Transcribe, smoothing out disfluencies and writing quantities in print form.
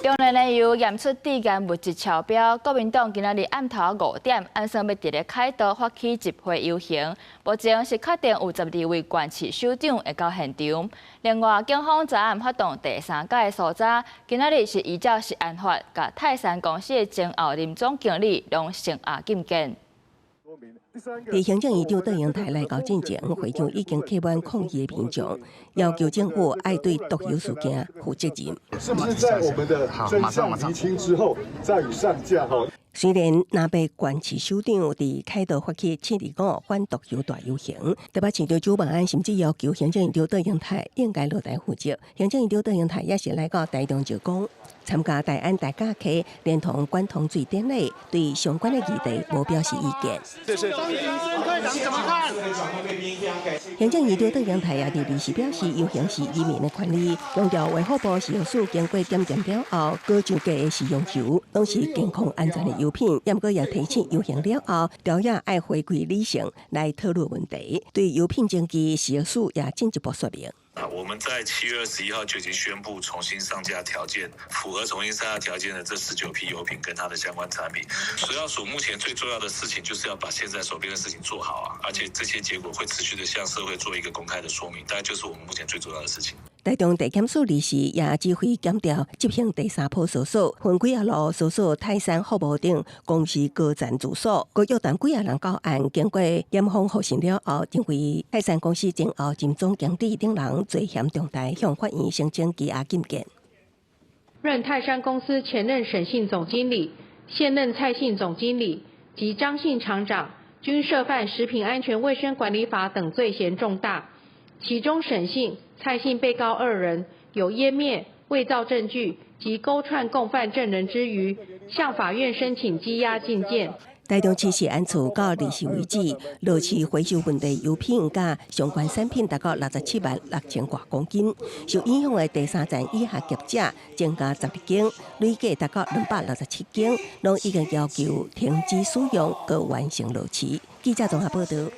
中煉的油驗出致癌物質超標，國民黨今仔日暗頭5點，按算欲佇咧凱道發起集會遊行。目前是確定有12位縣市首長會到現場。另外，警方昨暗發動第三屆搜查，今仔日是依照食安法，共泰山公司的前後任總經理攏聲押禁見。佇行政院長卓榮泰來到進前，會場已經客滿抗議的民眾，要求政府愛對毒油事件負責任。是不是在我們的真相釐清之後再予上架？哈。雖然藍白縣市首長佇凱道發起725反毒油大遊行，台北市長蔣萬安甚至要求行政院長卓榮泰應該落台負責。行政院長卓榮泰也是來到台中石岡參加大安大甲溪連同管通水典禮，對相關的議題無表示意見。謝謝。行政院長卓榮泰也佇二時表示，遊行是人民的權利，強調衛福部食藥署經過檢驗了後，閣上架的食用油，攏是健康安全的油品。毋過也提醒遊行了後，朝野愛回歸理性來討論問題。對油品爭議，食藥署也進一步說明。啊，我們在7月21號就已經宣布重新上架條件，符合重新上架條件的這19批油品跟它的相關產品。食藥署目前最重要的事情就是要把現在手邊的事情做好啊，而且這些結果會持續的向社會做一個公開的說明，大概就是我們目前最重要的事情。台中地檢署二時也指揮檢調執行第三波搜索，分幾仔路搜索泰山服務等公司高層住所，閣約談幾仔人到案，經過檢方複審了後，認為泰山公司前後任總經理等人罪嫌重大，向法院申請羈押禁見。認泰山公司前任沈姓總經理、現任蔡姓總經理及張姓廠長均涉犯食品安全衛生管理法等罪嫌重大，其中沈姓、蔡姓被告二人有湮滅、偽造證據及勾串共犯證人之虞，向法院申請羈押禁見。台中市食安處到二時為止，落市回收問題油品佮相關產品達到67萬6千外公斤，受影響的第三站以下業者增加12間，累計達到267間，攏已經要求停止使用，閣完成落市。記者綜合報道。